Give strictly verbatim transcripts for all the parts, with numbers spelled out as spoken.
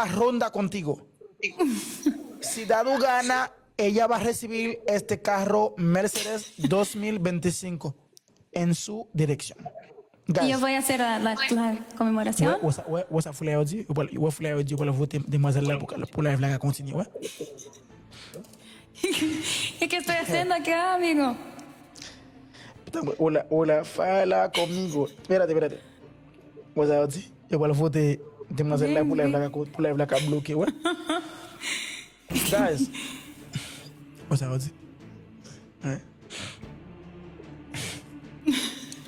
ronda contigo. Si Dadu gana, ella va a recibir este carro Mercedes dos mil veinticinco en su dirección. Guys, Yo voy a hacer la, la, la conmemoración. Wè sa, wè, wè sa foulay yo di, yo pral, wè foulay yo di, yo pral vote demwazèl la pou, pou live la ka kontinye, wè. ¿Y qué estoy haciendo acá, amigo? Puta, hola, hola, fala conmigo. Espérate, espérate. Wè sa yo di, yo pral vote demwazèl la pou live la ka, pou live la ka bloke, wè. Guys. Wè sa yo di. Wè.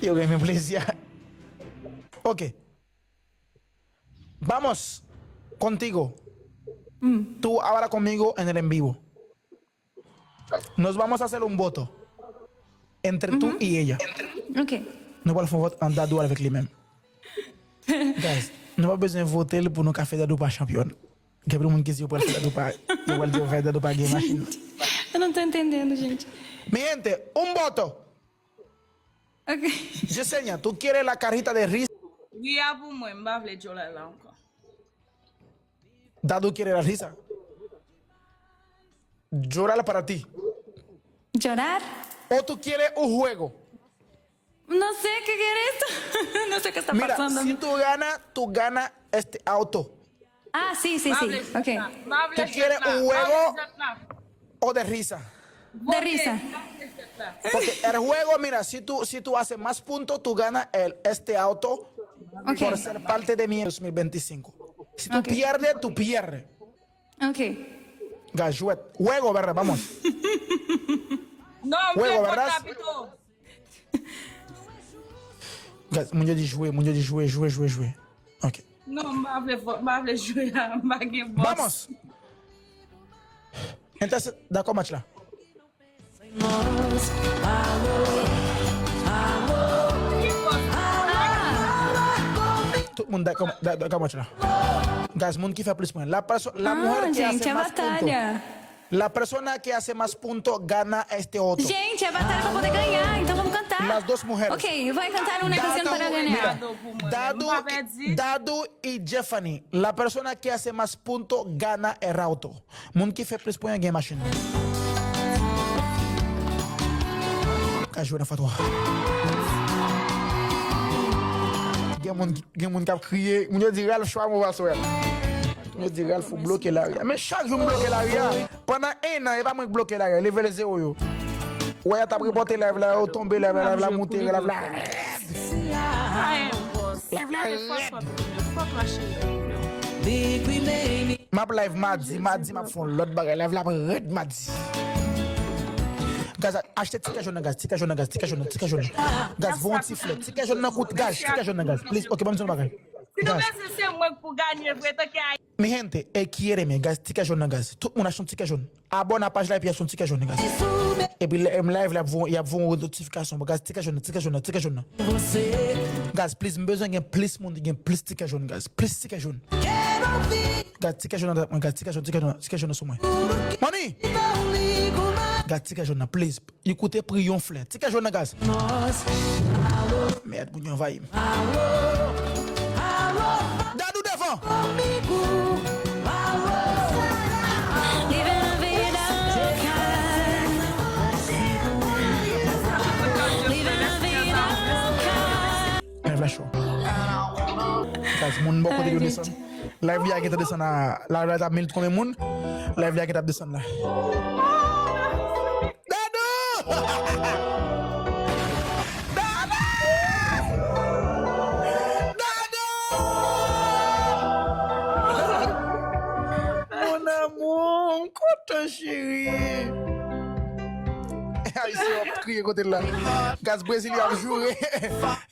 Yo renmen plezi a. Ok. Vamos contigo. Tú ahora conmigo en el en vivo. Nos vamos a hacer un voto entre tú y ella. Ok. Nou pral fè yon vòt ant Dadou avèk li menm. Guys, nou pa bezwen vote l pou nou ka fè Dadou pa chanpyòn. Gen anpil moun ki di yo pral fè Dadou pa, yo pral di yo fè Dadou pa gen machin. Eu não tô entendendo, gente. Mi gente, un voto. Ok. Yesenia, tú quieres la carita de risa. Wi a pou mwen, m pa vle djolay la ankò. Dadou quiere la risa. Llorar para ti. ¿Llorar? O tú quieres un juego. No sé qué quiere esto. No sé qué está Mira, pasando. Si tú ganas, tú ganas este auto. Ah, sí, sí, sí. Ok. ¿Tú quieres un juego o de risa? De risa. Porque el juego, mira, si tú, si tú haces más puntos, tú ganas el, este auto Ok. Por ser parte de mi dos mil veinticinco. Si tú pierdes, tú pierdes. Ok. Guys, juego, ¿verdad? Vamos. Non, m Juego, fè ¿verdad? Konta pito. Guys, moun yo di jwe, moun yo di jwe, jwe, jwe, jwe. Ok. Non, m pa vle vòt, m pa vle jwe a, m pa gen bòs. Vamos. Entonces, dakò match la. Tout moun dakò, da- dakò match la. Guys, moun ki fè plis pwen. La perso- la Ah, mujer que gente, hace é más puntos. Batalha. La persona que hace más puntos gana este otro. Gente, é batalha pra poder ganhar, então vamos cantar. Las dos mujeres. Ok, vai cantar uma canção para ganhar. Dadu, Dadu y Jeffany. La persona que hace más puntos gana el auto. Moun ki fè plis pwen gen machin nan. Ka jwe nan fatwa. Gen moun, gen moun k ap kriye. Moun yo di Ralph chwa mou aswè. Moun yo di Ralph ou bloke lari a. Men chak jou m bloke lari a. Pandan en an, e pa mwen k bloke lari a. Level zewo yo. Wè, y ap repote live la, yo tonbe live la, live la moute, live la. Live la rèd. M ap live madi, madi m ap fè yon lòt bagay. Live la ap rèd madi. Guys, achte tikè jòn nan, guys, tikè jòn nan, guys, tikè jòn nan, tikè jòn nan. Guys, voye yon ti flè. Tikè jòn nan kout, guys, tikè jòn nan, guys. Please, ok, ban m di yon bagay. Si nou bezwen se mwen k pou ganye vre, tanke a Mi gente, e quiéreme, guys, tikè jòn nan, guys. Tout moun achte yon tikè jòn. Abòne a paj la epi achte yon tikè jòn, guys. Epi lè m live la, y ap voye, y ap voye yon notifikasyon. Guys, tikè jòn nan, tikè jòn nan, tikè jòn nan. Guys, please, m bezwen gen plis moun ki gen plis tikè jòn, guys. Plis tikè jòn. Guys, tikè jòn nan, guys, tikè jòn, tikè jòn, tikè jòn nan sou mwen. Money! Guys, tikè jòn nan, please. Li koute pri yon flè. Tikè jòn nan, guys. Mèd, moun yo anvayi m. Dadou devan. Live la cho. Guys, moun bò kote yo desann. Live li a gentan desann a, live la t ap mil konbyen moun. Live li a gentan ap desann la. Dadou! Dadou! Dadou! Mon amour, m kontan cheri. Ayisyen ap kriye kote l la. Guys, Brezilyen ap joure.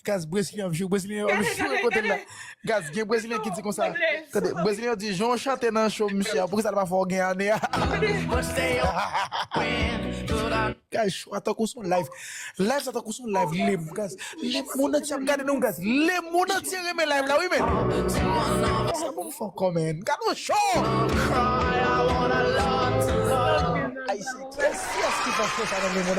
Guys, Brezilyen ap joure. Brezilyen ap joure kote l la. Guys, gen Brezilyen ki di konsa. Tande, Brezilyen yo di, jan w chante nan show misye a, poukisa l pa fè w gen ane a? Guys, show a tankou son live. Live sa tankou son live. Lem, guys. Lemonn antye ap gade nou, guys. Lemonn antye renmen live la, wi, men. Sa bon fò kò, men. Gade yon show. Ayisyen, kiyès, kiyès ki fè show sa nan lemonn?